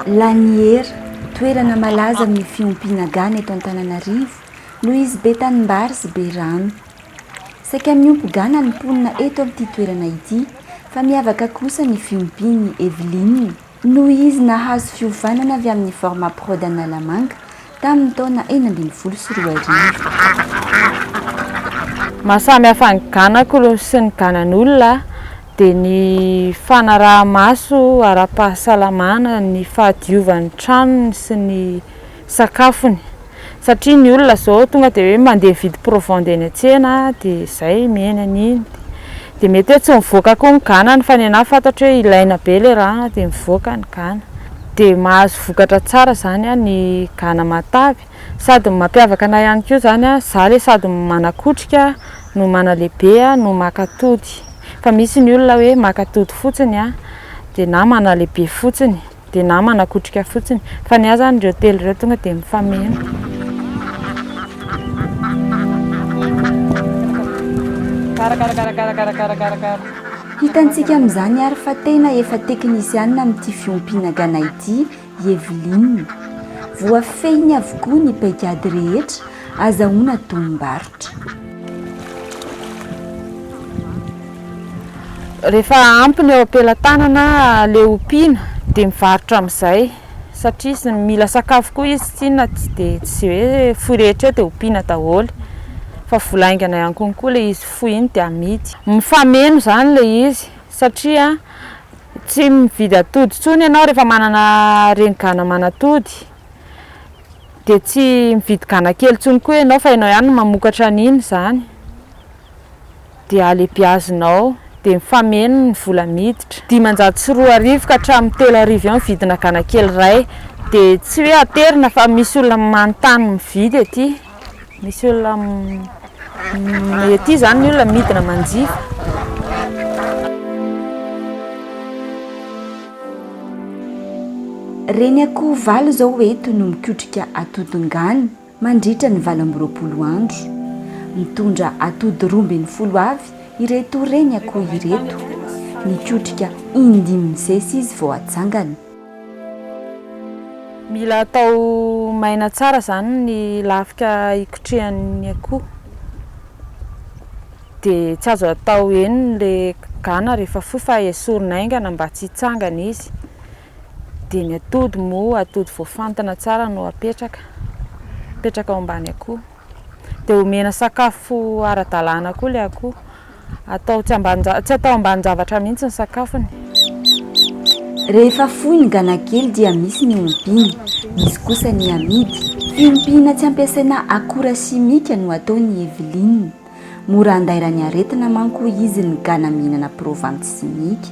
Laniera, toerana malaza amin'ny fiompiana gana eto Antananarivo noho izy be tanimbary sy be rano. Saika miompy gana ny mponina eto amin'ity toerana ity fa miavaka kosa ny fiompian'i Evelyne noho izy nahazo fiofanana avy amin'ny Formaprod Analamanga tamin'ny taona 2016. Maha samy hafa ny ganako sy ny ganan'olona dia ny fanaraha-maso ara-pahasalamana, ny fahadiovan'ny tranony sy ny sakafony. Satria ny olona izao tonga dia hoe mandeha mividy provende eny an-tsena dia izay mihena an'iny. Dia mety hoe tsy mivoaka koa ny ganany fa ny anà fantatro hoe ilaina be ilay rano dia mivoaka ny gana. Dia mahazo vokatra tsara izany ny gana matavy. Sady ny mampiavaka anà ihany koa izany, izaho ilay sady manakotrika no manalehibe no maka atody. Fa misy ny olona hoe maka atody fotsiny dia na manalehibe fotsiny. Dia na manakotrika fotsiny. Fa ny ahy zany ireo telo ireo tonga dia mifameno. Hitantsika amin'izany ary fa tena efa teknisianina amin'ity fiompiana gana ity i Evelyne. Voafehiny avokoa ny paikady rehetra azahoana tombom-barotra. Rehefa ampy ny eo am-pelatanana le ompiana dia mivarotra amin'izay satria izy mila sakafo koa izy tsinona tsy dia tsy hoe foy rehetra eo dia ompiana daholo fa vola haingana ihany konkoa le izy foy iny dia amidy. Mifameno izany le izy satria tsy mividy atody intsony ianao rehefa manana reny gana manatody dia tsy mividy gana kely intsony koa ianao fa ianao ihany no mamokatra an'iny izany. dia alebiazinao dia mifameno ny vola miditra. 2500 ka hatramin'ny 3000 eo ny vidina gana kely iray. Dia tsy hoe aterina fa misy olona manontany mividy aty. Misy olona ety izany ny olona midina manjifa. Reny akoho valo izao eto no mikotrika atodin-gana. Mandritra ny 28 andro. Mitondra atody 12 avy ireto reny akoho ireto. Mikotrika indimy misesy izy vao atsangana. Mila atao maina tsara izany ny lafika hikotrehan'ny akoho. Dia tsy azo atao eny ilay gana rehefa fohy fa esorina haingana mba tsy hitsangana izy. Dia ny atody moa, atody voafantina tsara no apetraka, apetraka ao ambany akoho. Dia omena sakafo ara-dalàna koa ilay akoho. Atao tsy ambanin-ja- tsy atao ambanin-javatra mihitsy ny sakafony. Rehefa foy ny gana kely dia misy ny ompiana, misy kosa ny amidy. Fiompiana tsy ampiasaina akora simika no ataon'i Evelyne. Mora andairan'ny aretina manko hoy izy ny gana mihinana provanty simika.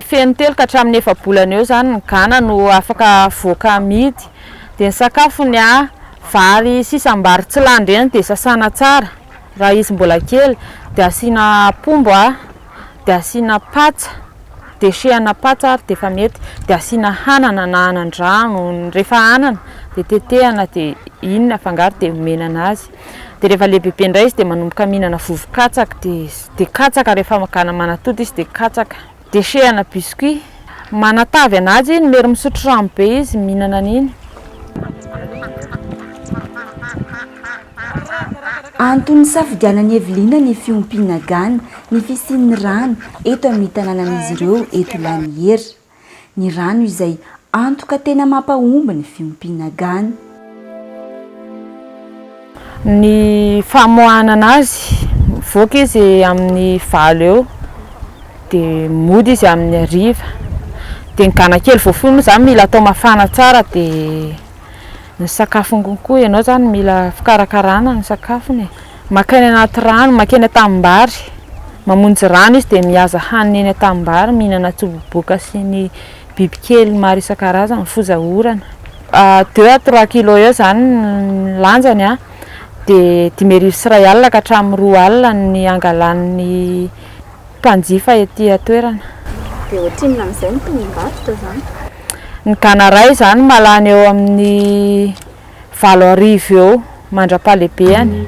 Feno telo ka hatramin'ny efa-bolana eo izany ny gana no afaka avoaka amidy. Dia ny sakafony a, vary sisam-bary tsy lany ireny dia sasana tsara raha izy mbola kely, dia asiana apombo a, dia asiana patsa, déchet-na patsa ary dia efa mety, dia asiana anana na anan-drano, rehefa anana dia tetehana dia iny no afangaro dia omena an'azy. Dia rehefa lehibebe indray izy dia manomboka mihinana vovo-katsaka dia Dia katsaka rehefa gana manatody izy dia katsaka. Déchet ana biscuit. Manatavy anazy iny, mery misotro rano be izy mihinana an'iny. Antony nisafidianan'i Evelyne ny fiompiana gana ny fisian'ny rano eto amin'ny tanànan'izy ireo eto Laniera. Ny rano izay antoka tena mampahomby ny fiompiana gana. Ny famoahana anazy, mivoaka izy amin'ny valo eo dia mody izy amin'ny hariva. Dia ny gana kely vao foy moa izany mila atao mafana tsara dia ny sakafony konkoa ianao izany mila fikarakarana ny sakafony e. Makany anaty rano, makeny an-tanimbary, mamonjy rano izy dia mihaza hanina eny an-tanimbary, mihinana tsoboboka sy ny bibikely maro isan-karazany, foza orana. Deux à trois kilos eo izany ny lanjany an, dia 1500 ka hatramin'ny 2000 ny angalan'ny mpanjifa ety an-toerana. Dia ohatrinona amin'izay ny tombom-barotra izany? Ny gana iray izany mahalany eo amin'ny 8000 eo mandra-pahalehibehany.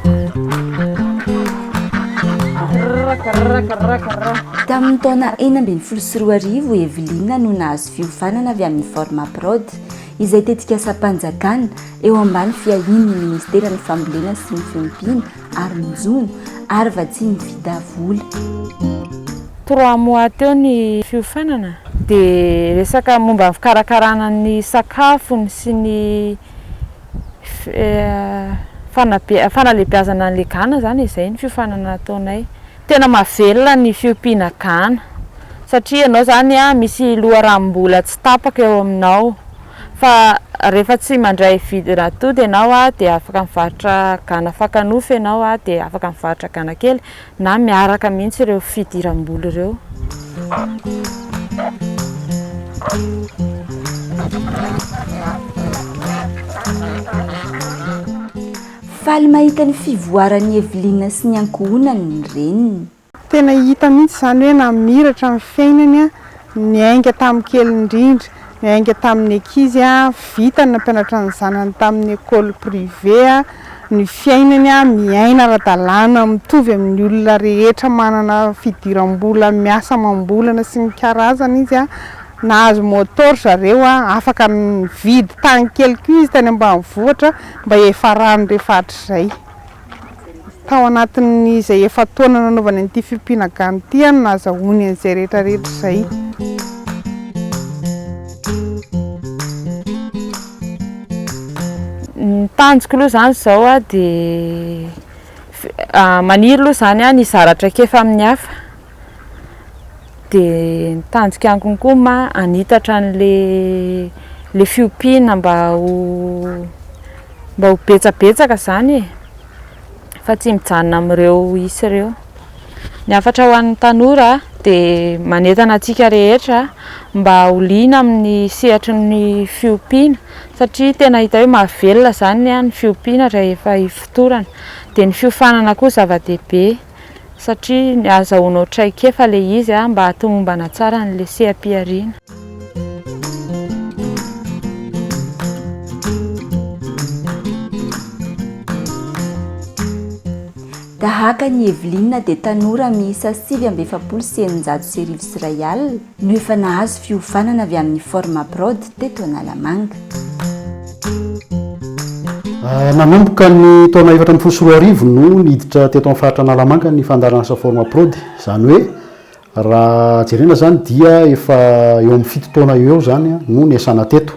Tamin'ny taona 2016 i Evelyne no nahazo fiofanana avy amin'ny Formaprod, izay tetikasam-panjakana eo ambany fiahian'ny Ministeran'ny Fambolena sy ny Fiompiana ary ny Jono ary vatsian'ny Fida vola. Trois mois teo ny fiofanana dia resaka momba ny fikarakarana ny sakafony sy ny fanalebiazana an'ilay gana izany e, izay ny fiofanana nataonay. Tena mahavelona ny fiompiana gana satria ianao izany misy loharanom-bola tsy tapaka eo aminao fa rehefa tsy mandray vidin'atody ianao dia afaka mivarotra gana fakanofo ianao dia afaka mivarotra gana kely na miaraka mihitsy ireo fidiram-bola ireo. Faly mahita ny fivoaran'i Evelyne sy ny ankohonany ny reniny. Tena hita mihitsy izany hoe namiratra ny fiainany, niainga tamin'ny kely indrindra, niainga tamin'ny ankizy, vita ny nampianatra ny zanany tamin'ny école privée, ny fiainany, miaina ara-dalàna mitovy amin'ny olona rehetra manana fidiram-bola miasa amam-bolana sy ny karazany izy, nahazo moto ry zareo, afaka nividy tany kely koa izy tany ambanivohitra mba hiafarany rehefa hatrizay. Tao anatin'izay efa-taona nanaovany an'ity fiompiana gana ity no nahazahoany an'izay rehetra rehetra izay. Ny tanjoko aloha izany izao dia maniry aloha izany aho ny hizara traikefa amin'ny hafa. Dia ny tanjoko ihany konkoa ma hanitatra an'le le fiompiana mba ho mba ho betsabetsaka izany e, fa tsy mijanona amin'ireo isa ireo. Ny hafatra ho an'ny tanora dia manentana antsika rehetra mba ho liana amin'ny sehatry ny fiompiana satria tena hita hoe mahavelona izany ny fiompiana rehefa ifotorana. Dia ny fiofanana koa zava-dehibe. satria ny ahazahoanao traikefa ilay izy mba hahatomombana tsara an'ilay seha-pihariana. Tahaka an'i Evelyne dia tanora miisa 1649 no efa nahazo fiofanana avy amin'ny Formaprod teto Analamanga. Nanomboka ny taona 2014 no niditra teto amin'ny faritra Analamanga ny fandaharanasa Formaprod. Izany hoe raha jerena izany dia efa eo amin'ny fito taona eo eo izany no niasana teto.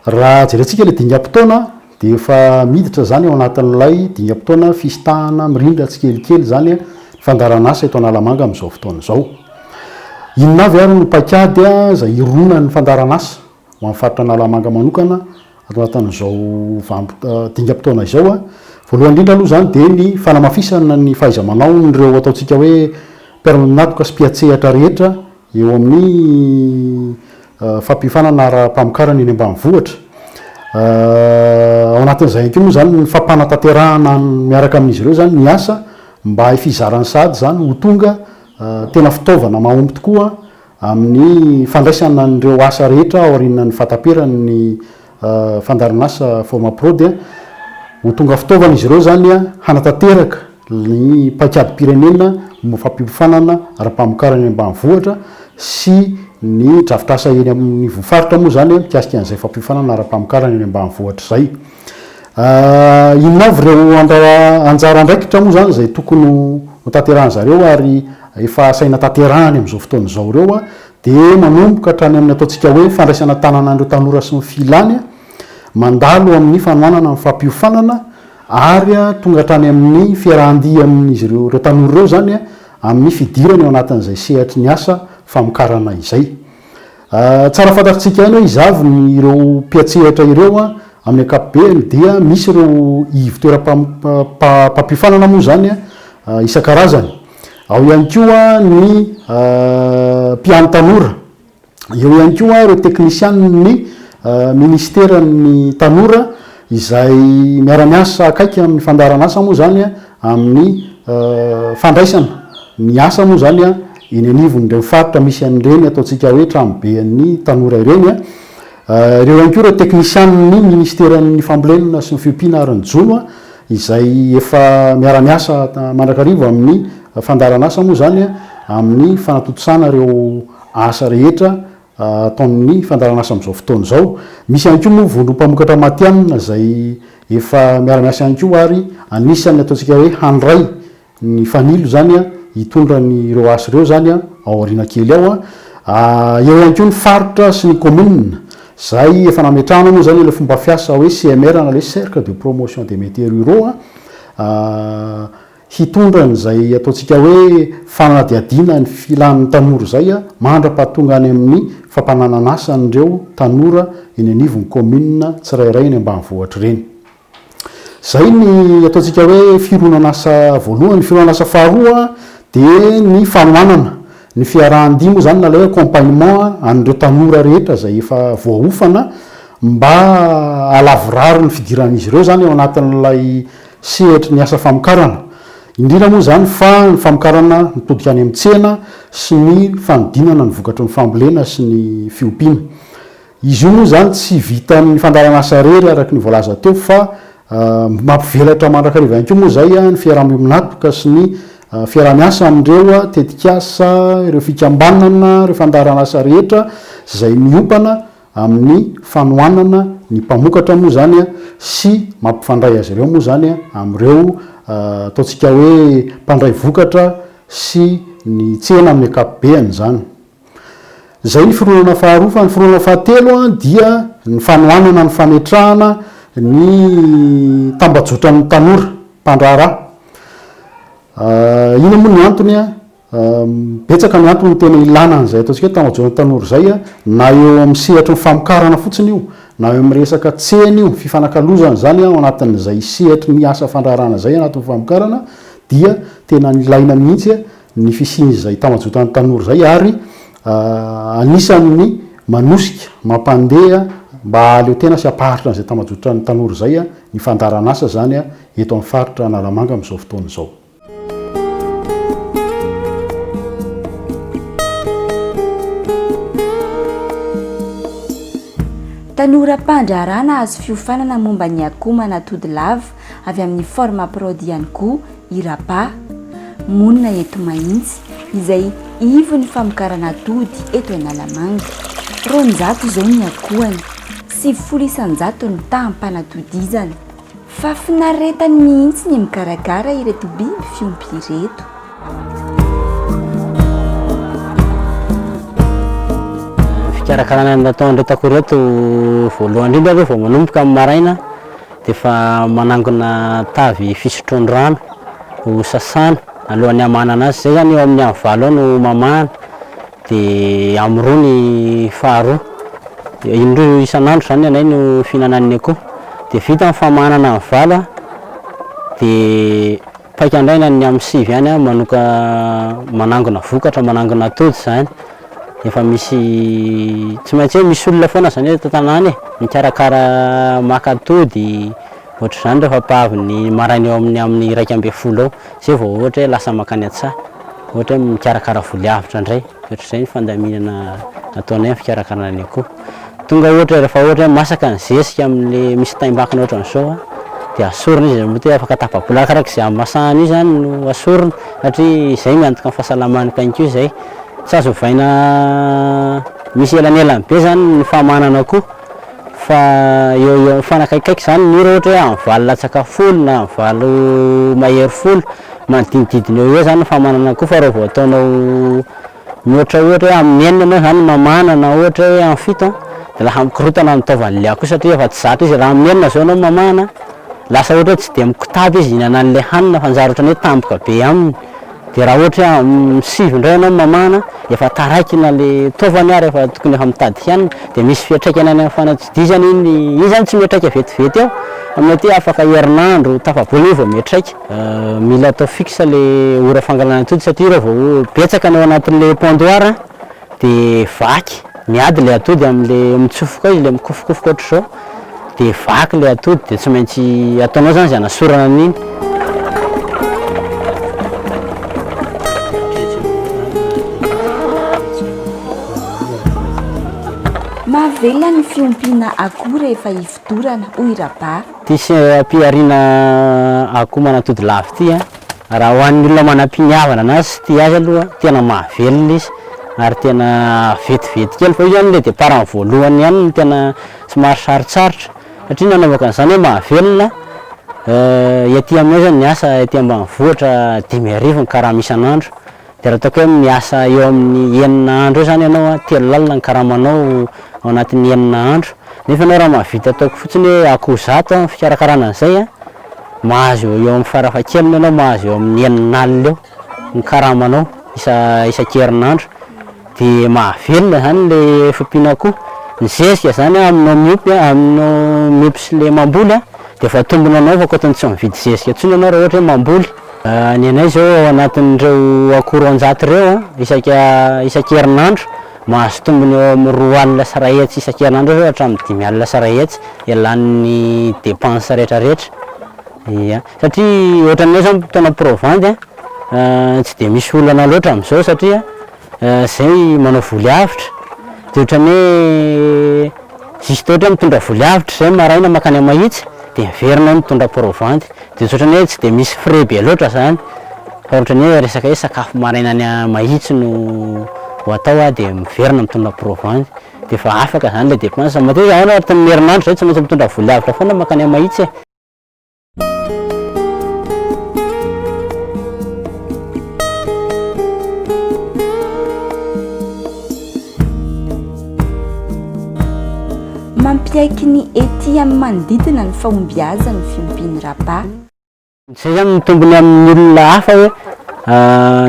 Raha jerentsika ilay dingam-potoana dia efa miditra izany ao anatin'ilay dingam-potoana fisintahana mirindra tsikelikely izany ny fandaharanasa eto Analamanga amin'izao fotoana izao. Inona avy ary no paikady izay hironan'ny fandaharanasa? Ho an'ny faritra Analamanga manokana ato anatin'izao vanim-potoana, dingam-potoana izao, voalohany indrindra aloha izany dia ny fanamafisana ny fahaiza-manaon'ireo ataontsika hoe mpiara-miombon'antoka sy mpiantsehatra rehetra eo amin'ny fampiofanana ara-pamokarana eny ambanivohitra. Ao anatin'izay ihany koa moa izany ny fampanatanterahana miaraka amin'izy ireo izany ny asa mba hifizarany sahady izany ho tonga tena fitaovana mahomby tokoa Amin'ny fandraisana an'ireo asa rehetra aorianan'ny fahataperan'ny fandaharanasa Formaprod, ho tonga fitaovana izy ireo izany hanatanteraka ny paikadim-pirenena momba fampiofanana ara-pamokarana eny ambanivohitra sy ny drafitrasa eny amin'ny voafaritra moa izany mikasika an'izay fampiofanana ara-pamokarana eny ambanivohitra izay. Inona avy ireo anjara andraikitra moa izany izay tokony ho tanterahin-dry zareo ary efa asaina tanterahiny amin'izao fotoana izao ireo dia manomboka hatrany amin'ny ataontsika hoe fandraisana an-tanana an'ireo tanora sy ny filany, mandalo amin'ny fanohanana ny fampiofanana ary tonga hatrany amin'ny fiarahan-dia amin'izy ireo ireo tanora ireo izany amin'ny fidirana eo anatin'izay sehatry ny asa famokarana izay. Tsara fantatritsika ihany hoe iza avy ny ireo mpiantsehatra ireo amin'ny ankapobeny dia misy ireo ivo-toeram-pampiofanana moa izany isan-karazany. Ao ihany koa ny mpiano tanora. Eo ihany koa ireo teknisianin'ny minisiteran'ny tanora izay miara-miasa akaiky amin'ny fandaharanasa moa izany amin'ny fandraisana ny asa moa izany eny anivon'ireny faritra misy an'ireny ataontsika hoe tranoben'ny tanora ireny. Ireo ihany koa ireo teknisianin'ny minisiteran'ny fambolena sy ny fiompiana ary ny jono izay efa miara-miasa mandrakariva amin'ny. fandaharanasa moa izany amin'ny fanatontosana ireo asa rehetra ataon'ny fandaharanasa amin'izao fotoana izao. Misy ihany koa moa vondro mpamokatra matihanina izay efa miara-miasa ihany koa ary anisan'ny ataontsika hoe handray ny fanilo izany hitondra ny ireo asa ireo izany ao aoriana kely ao. Eo ihany koa ny faritra sy ny kaominina izay efa nametrahana moa izany ilay fomba fiasa hoe CMR na ilay Cercle de promotion des métiers ruraux hitondra an'izay ataontsika hoe fanadihadiana ny filan'ny tanora izay mandra-pahatonga any amin'ny fampananan'asa an'ireo tanora eny anivon'ny kaominina tsirairay eny ambanivohitra ireny. Izay ny ataontsika hoe fironan'asa voalohany. Ny fironan'asa faharoa dia ny fanohanana ny fiarahan-dia moa izany na ilay hoe accompagnement an'ireo tanora rehetra izay efa voaofana mba hahalavorary ny fidiran'izy ireo izany ao anatin'ilay sehatry ny asa famokarana. Indrindra moa izany fa ny famokarana mitodika any amin'ny tsena sy ny fanodinana ny vokatry ny fambolena sy ny fiompiana. Izy io moa izany tsy vitan'ny fandaharan'asa irery araka ny voalaza teo fa mampivelatra mandrakariva ihany koa moa izay ny fiaraha-miombon'antoka sy ny fiaraha-miasa amin'ireo tetikasa, ireo fikambanana, ireo fandaharan'asa rehetra izay miompana amin'ny fanohanana ny mpamokatra moa izany sy mampifandray azy ireo moa izany amin'ireo ataontsika hoe mpandray vokatra sy ny tsena amin'ny ankapobeany izany. Izay ny fironana faharoa fa ny fironana fahatelo dia ny fanohanana ny fametrahana ny tambajotran'ny tanora mpandraharaha. Inona moa ny antony? Betsaka ny antony tena ilana an'izay ataontsika hoe tambajotran'ny tanora izay na eo amin'ny sehatry ny famokarana fotsiny io na eo amin'ny resaka tsena io, fifanakalozana izany ao anatin'izay sehatry ny asa fandraharahana izay anatin'ny famokarana dia tena ilaina mihitsy ny fisian'izay tambajotan'ny tanora izay ary anisan'ny manosika, mampandeha mba hahaleo tena sy hampaharitra an'izay tambajotran'ny tanora izay ny fandaharan'asa izany eto amin'ny faritra Analamanga amin'izao fotoana izao. Tanora mpandraharaha nahazo fiofanana momba ny akoho manatody lava avy amin'ny Formaprod ihany koa i Rabat, monina eto Mahitsy, izay ivon'ny famokarana atody eto Analamanga. 200 izao ny akohany, 90 isan-jato ny taham-panatodizana. Fahafinaretany mihitsy ny mikarakara ireto biby fiompy ireto. Fikarakarana ny nataon'ireto akoho ireto voalohany indrindra aloha vao manomboka amin'ny maraina dia efa manangona tavy fisotroan-drano ho sasana alohan'ny hamanana azy, zay zany eo amin'ny amin'ny valo eo no mamahana dia amin'ny roa ny faharoa, indroa isan'andro zany ny anay no fihinanan'ny akoho, dia vita ny famahanana amin'ny valo an, dia paika indray ny an'ny amin'ny sivy ihany an, manoka manangona vokatra, manangona atody zany. Efa misy, tsy maintsy hoe misy olona foana zany eto an-tanàna e, mikarakara maka atody, ohatr'izany rehefa ampahavy ny maraina eo amin'ny amin'ny 11 eo, zay vao ohatra hoe lasa mankany an-tsaha, ohatra hoe mikarakara voly avotra indray, ohatr'izay ny fandaminana ataonay amin'ny fikarakarana ny akoho. Tonga ohatra rehefa ohatra hoe masaka ny zezika amin'le misy taim-bakina ohatran'izao an, dia asorina izy, mety hoe afaka tapa-bolana arakaraka izay hamasahana io zany no asorina satria izay miantoka ny fahasalaman'ny mpainko izay. Tsy azo ovaina misy elanelany be zany ny famanana akoho fa eo eo mifanakaikikaiky zany ny ora ohatra hoe amin'ny valo latsaka folo na amin'ny valo mahery folo manodidididina eo eo zany ny famanana akoho fa raha vao ataonao mihoatra ohatra hoe amin'ny enina ianao zany mamana na ohatra hoe amin'ny fito an de lasa mikorontana ny taovan'le akoho satria efa tsy zatra izy, raha amin'ny enina zao ianao mamana lasa ohatra hoe tsy de mikotaba izy hihinana an'le hanina fa anjary ohatran'ny hoe tampoka be aminy. Dia raha ohatra hoe amin'ny sivy indray ianao mamahana, efa taraikina le taovany ary efa tokony efa mitady hianina, dia misy fiantraikany any amin'ny fanatodizana iny, iny zany tsy miantraika vetivety eo, fa mety hoe afaka herinandro, tafabolana io vao miantraika. Mila atao fixe le ora fangalana atody satria raha vao betsaka ny ao anatin'le pondoir a, de vaky, miady le atody amle mitsofoka ao izy le mikofokofoka ohatr'izao, de vaky le atody de tsy maintsy ataonao zany zay anasorana an'iny. Mahavelona ny fiompiana akoho rehefa ifotorana, hoy Rabah. Ity seha-pihariana akoho manatody lava ity an. Raha ho an'ny olona manam-piniavana anazy sy tia azy aloha, tena mahavelona izy ary tena vetivety kely fa io zany le départ ny voalohany ihany no tena somary sarotsarotra satria nanaovako an'izany hoe mahavelona, ety aminay zao ny asa ety ambanivohitra 5000 ny karama isan'andro Dia raha ataoko hoe miasa eo amin'ny enina andro eo izany ianao an, telo alina ny karamanao ao anatin'ny enina andro, nefa ianao raha mahavita ataoko fotsiny hoe akoho zato an, fikarakarana an'izay an, mahazo eo amin'ny farafahakeliny ianao mahazo eo amin'ny enina alina eo ny karamanao isa- isan-kerinandro. Dia mahavelona izany ilay fiompiana akoho. Ny zezika izany an, aminao miompy an, aminao miompy sy ilay mamboly an, dia efa tombony ho anao fa ankoatran'ny tsy mividy zezika intsony ianao raha ohatra hoe mamboly. Ny anay izao ao anatin'ireo akoho 200 ireo an, isaka isan-kerinandro, mahazo tombony eo amin'ny 102 isan-kerinandro eo hatramin'ny 350 ialan'ny dépenses rehetra rehetra. Ia, satria ohatran'ny hoe izao fotoana provandy an, tsy dia misy olana loatra amin'izao satria zay manao voly avotra, dia ohatran'ny hoe juste ohatra hoe mitondra voly avotra zay maraina mankany Mahitsy dia miverina aho mitondra provandy. Dia tsy ohatran'ny hoe tsy dia misy frais be loatra zany fa ohatran'ny hoe resaka hoe sakafo maraina any Mahitsy no ho atao dia miverina mitondra provandy dia efa afaka zany ilay dépense. Matetika ahoana anatin'ny herinandro zay tsy maintsy mitondra voly avotra foana mankany Mahitsy e. Mampiaiky ny ety amin'ny manodidina ny fahombiazan'ny fiompian'ny Rapa. Izay zany ny tombony amin'ny olona hafa hoe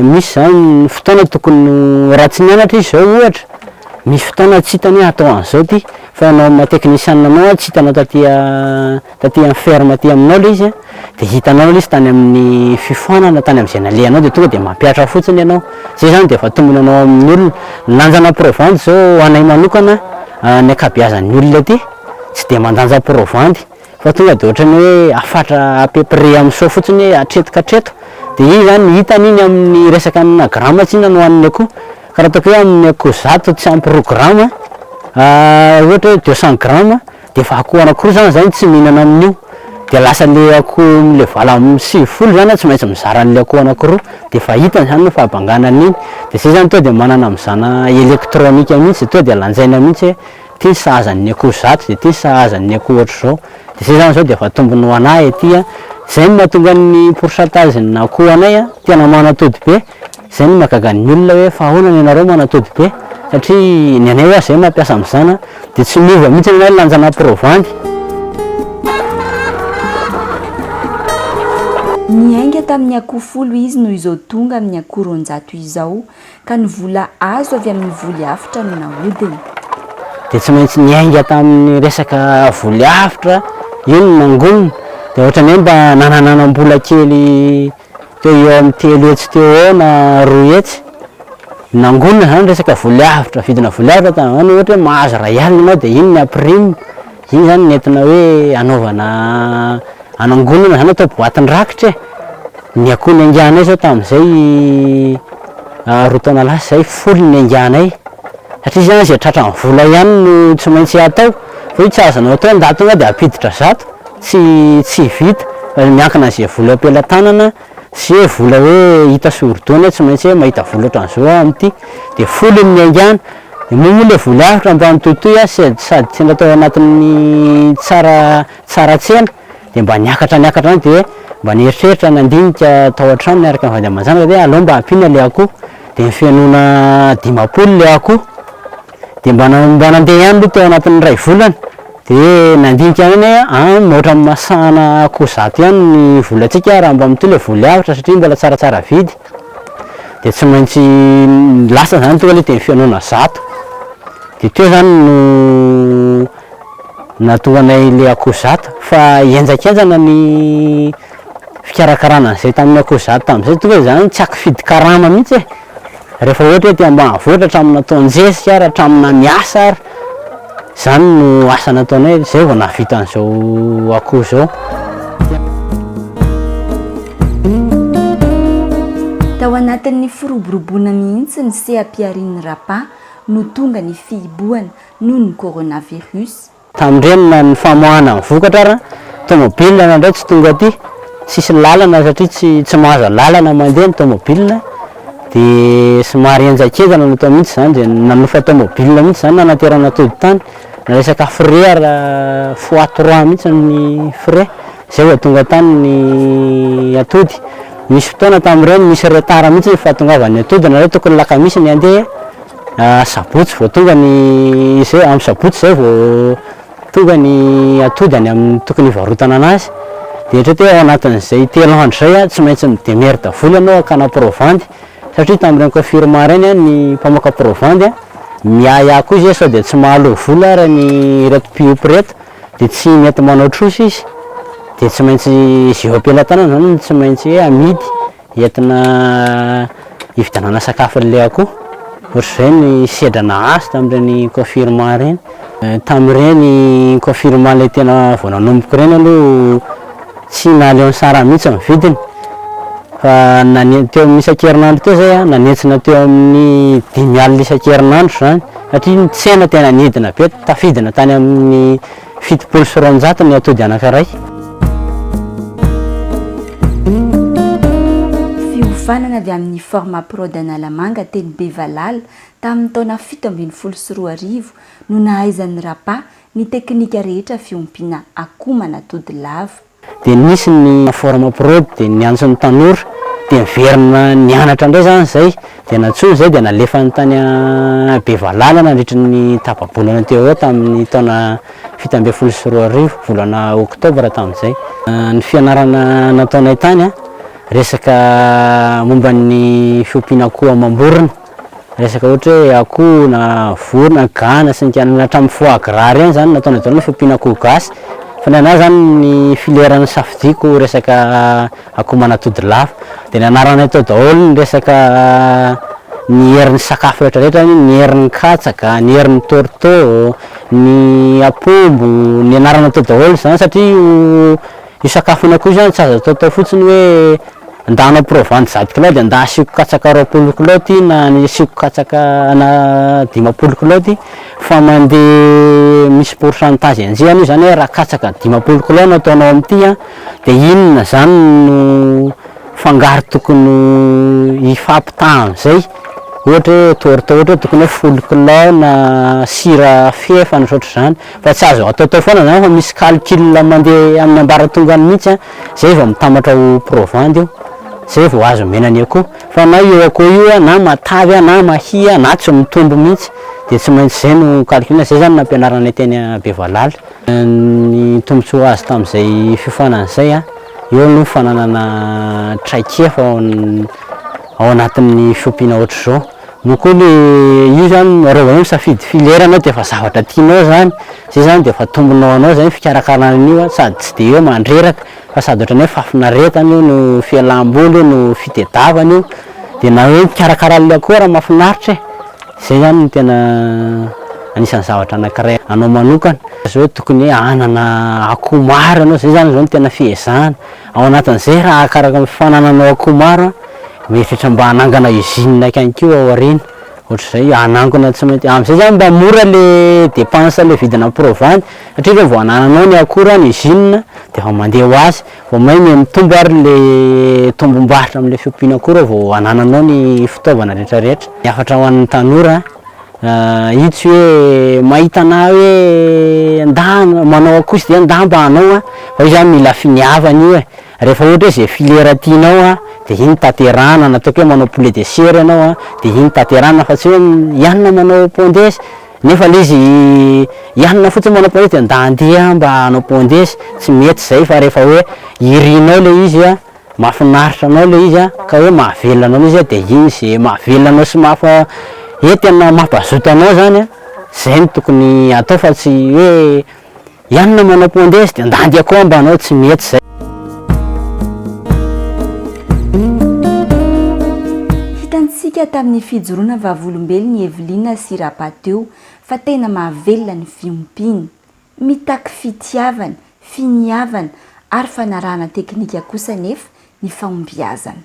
misy zany ny fotoana tokony raha tsy nianatra izy zao ohatra, misy fotoana tsy hitany hoe hatao an'izao ty fa ianao maha teknisianina anao tsy hitanao taty taty amin'ny ferme aty aminao ilay izy dia hitanao ilay izy tany amin'ny fiofanana tany amin'izay nalehanao dia tonga dia mampihatra fotsiny ianao, izay zany dia efa tombony anao amin'ny olona. Ny lanjana provandy zao ho anay manokana ny ankabeazan'ny olona aty tsy dia mandanja provandy fa tonga dia ohatran'ny hoe afatra à peu près amin'izao fotsiny hoe hatreto ka hatreto dia iny zany hitany iny amin'ny resaka amina grama tsinona no hohaniny akoho ka raha ataoko hoe amin'ny akoho zato tsy ampy roa grama ohatra hoe 200 grama Dia efa akoho anakiroa zany zay no tsy mihinana amin'io, dia lasa le akoho amle 98 zany an tsy maintsy mizara an'le akoho anakiroa, dia efa hitany zany ny fahabangana an'iny, dia zay zany tonga dia manana mizana elektronika mihitsy, dia tonga dia lanjaina mihitsy hoe ity ny sahaza an'ny akoho zato, dia ity ny sahaza an'ny akoho ohatr'izao, dia zay zany zao dia efa tombony ho anah ety an, zay no mahatonga ny pourcentage ny akoho anay an tena manatody be. Zay no mahagaga ny olona hoe fa ahoana ny anareo manatody be satria ny anay hoa zay mampiasa mizana dia tsy miova mihitsy ny anay lanjana provandy. Niainga tamin'ny akoho folo izy no izao tonga amin'ny akoho 200 izao, ka ny vola azo avy amin'ny voly avotra no nahodiny. Dia tsy maintsy niainga tamin'ny resaka voly avotra, io no nangonina, dia ohatran'ny hoe mba nanananam-bola kely Teo eo amin'ny 300 teo ho eo na 200. Nangonina izany resaka voly avotra, vidina voly avotra tamin'izany ohatra hoe mahazo 1000 ianao dia iny ny ampirimina, iny izany no entina hoe anaovana, anangonana izany atao boatin-drakitra e. Ny akoho niainganay izao tamin'izay roa taona lasa izay, folo ny niainganay, satria izany izay tratran'ny vola ihany no tsy maintsy atao, fa io tsy azonao atao hoe andahy tonga dia hampiditra zato. Tsy tsy vita fa miankina an'izay vola eo am-pelatanana sy hoe vola hoe hita sourdona hoe tsy maintsy hoe mahita vola ohatran'izao aho amin'ity dia folo ny niaingàna dia moa moa ilay vola avotra mba mitohitohy aho sady sady tsy natao anatin'ny tsara tsara tsena dia mba niakatra niakatra ihany dia mba nieritreritra nandinika tao an-trano niaraka amin'ny vady aman-janaka dia aleo mba ampiana ilay akoho dia nifenoana 50 ilay akoho Dia mba mba nandeha ihany aloha tao anatin'ny iray volana, dia nandinika ihany hoe an, ohatran'ny masahana akoho zato ihany ny volantsika raha mba mitohy ilay voly avotra satria mbola tsaratsara vidy, dia tsy maintsy lasa izany tonga aloha dia nifenoana zato, dia teo izany no nahatonga anay ilay akoho zato, fa henjakenjana ny fikarakarana an'izay tamin'ny akoho zato tamin'izay, tonga dia izany tsy ankifidy karama mihitsy e. Rehefa ohatra hoe aty ambanivohitra hatramin'ny nataon-jezika ary hatramin'ny miasa ary, izany no asa nataonay izay vao nahavita an'izao akoho izao. Tao anatin'ny firoboroboana mihitsy ny seha-piharian'ny Rapa no tonga ny fihibohana noho ny coronavirus. Tamin'ireny na ny famoahana ny vokatra ara, tomobile nandray tsy tonga aty. tsisy lalana satria tsy tsy mahazo alalana mandeha ny tomobile dia somary henjakenjana no atao mihitsy izany dia nanofa tomobile mihitsy izany nanaterana atody tany, na resaka frais ary fois trois mihitsy ny frais zay vao tonga tany ny atody, nisy fotoana tamin'ireny nisy retard mihitsy ny fahatongavan'ny atody nareo tokony lakamisy ny handeha sabotsy vao tonga ny zay amin'ny sabotsy zay vao Tonga ny atody any amin'ny tokony hivarotana anazy dia eritrereto hoe ao anatin'izay telo andro izay tsy maintsy mi-demerde vola ianao hakana provandy satria tamin'ireny confirmant ireny ny mpamoaka provandy miahiahy koa izy hoe sao dia tsy mahaloa vola ary ny ireto mpiompy ireto dia tsy mety manao trosa izy dia tsy maintsy izay eo am-pelatanana izany no tsy maintsy hoe amidy Entina hividianana sakafo an'ilay akoho. Ohatr'izay ny sedra nahazo tamin'ireny confinement ireny. Tamin'ireny confinement ilay tena vao nanomboka ireny aloha tsy nahaleo ny sara mihitsy ny vidiny fa nane- teo amin'ny isan-kerinandro teo izay an, nanentsina teo amin'ny dimy alina isan-kerinandro izany satria ny tsena tena nidina be, tafidina tany amin'ny 270 ny atody anankiray. Fiofanana avy amin'ny Formaprod Analamanga teny Bevalala tamin'ny taona 2017 no nahaizan'ny Rapa ny teknika rehetra fiompiana akoho manatody lava. Dia nisy ny Formaprod dia niantso ny tanora dia niverina nianatra indray izany izay dia nantsoina izay dia nalefany tany Bevalala nandritry ny tapa-bolana teo eo tamin'ny taona 2017, volana oktobra tamin'izay. Ny fianarana nataonay tany, resaka momba ny fiompiana akoho amam-borona, resaka ohatra hoe akoho na vorona, gana sy ny karazany, hatramin'ny foie gras ireny zany nataonay daholo ny fiompiana akoho gasy, fa ny anah zany ny filière nosafidiako resaka akoho manatody lava, dia nianaranay tao daholo ny resaka ny herin'ny sakafo rehetra rehetra, ny herin'ny katsaka, ny herin'ny torteau, ny apombo, nianarana tao daholo izany satria io io sakafon'ny akoho io zany tsy azo ataotao fotsiny hoe ndà hanao provandy zato kilao dia ndà asiako katsaka 20 kilao ty na ny asiako katsaka na 50 kilao ty fa mandeha misy pourcentage enjehana io zany hoe raha katsaka 50 kilao no ataonao amin'ity an dia inona zany no fangaro tokony hifampitaha amin'izay, ohatra hoe torta ohatra hoe tokony hoe folo kilao na sira fefany ohatrohatr'izany, fa tsy azo ataotao foana zany fa misy calcul mandeha amin'ny ambaratongany mihitsy an, zay vao mitambatra ho provandy io, zay vao azo omena ny akoho, fa na io akoho io an na matavy an na mahia na tsy mitombo mihitsy dia tsy maintsy zay no calcul-na, zay zany nampianaranay teny Bevalala. Ny tombontsoa azo tamin'izay fiofanana izay, eo aloha ny fananana traikefa ao anatin'ny fiompiana ohatr'izao. Moa koa le io zany raha vao hoe misafidy filière ianao dia efa zavatra tianao izany, izay zany dia efa tombony ho anao izay ny fikarakarana an'io sady tsy dia hoe mandreraka fa sady ohatran'ny hoe fahafinaretana io no fialam-boly io no fitedavana io, dia na hoe mikarakara an'ilay akoho ary mahafinaritra e. Zay zany no tena anisan'ny zavatra anankiray anao manokana, zao hoe tokony hoe hanana akoho maro ianao, zay zany zao no tena fiezahana, ao anatin'izay raha arakaraka ny fanananao akoho maro an, mieritreritra mba hanangana usine ihany koa ao aoriana, ohatr'izay, hanangona tsy maintsy, amin'izay zany mba mora le dépense le vidina provandy satria raha vao anananao ny akora, ny usine de efa mandeha ho azy. Vao may miha mitombo ary le tombom-barotra amin'ilay fiompiana akoho raha vao anananao ny fitaovana rehetra rehetra. Ny hafatra ho an'ny tanora, io tsy hoe mahita anah hoe ndà manao akoho izy dia ndà mba hanao an, fa io zany mila finiavana io e, rehefa ohatra hoe zay filière tianao an, dia iny tanterahana, na ataoko hoe manao poulet de chair ianao an, dia iny tanterahana fa tsy hoe i anona manao pondeuse, Nefa le izy hianina fotsiny manao pondeuse de nda andeha mba hanao pondeuse, tsy mety zay fa rehefa hoe irinao le izy a, mahafinaritra anao le izy a, ka hoe mahavelona anao le izy a de iny ze mahavelona anao sy mahafa hoe tena mampazoto anao zany a, zay no tokony atao fa tsy hoe Ianona manao pondeuse de nda andeha koa mba hanao, tsy mety zay. Hitantsika tamin'ny fijoroana vavolombelon'i Evelyna sy Rapa teo fa tena mahavelona ny fiompiana. Mitaky fitiavana, finiavana ary fanarahana teknika kosa anefa ny fahombiazana.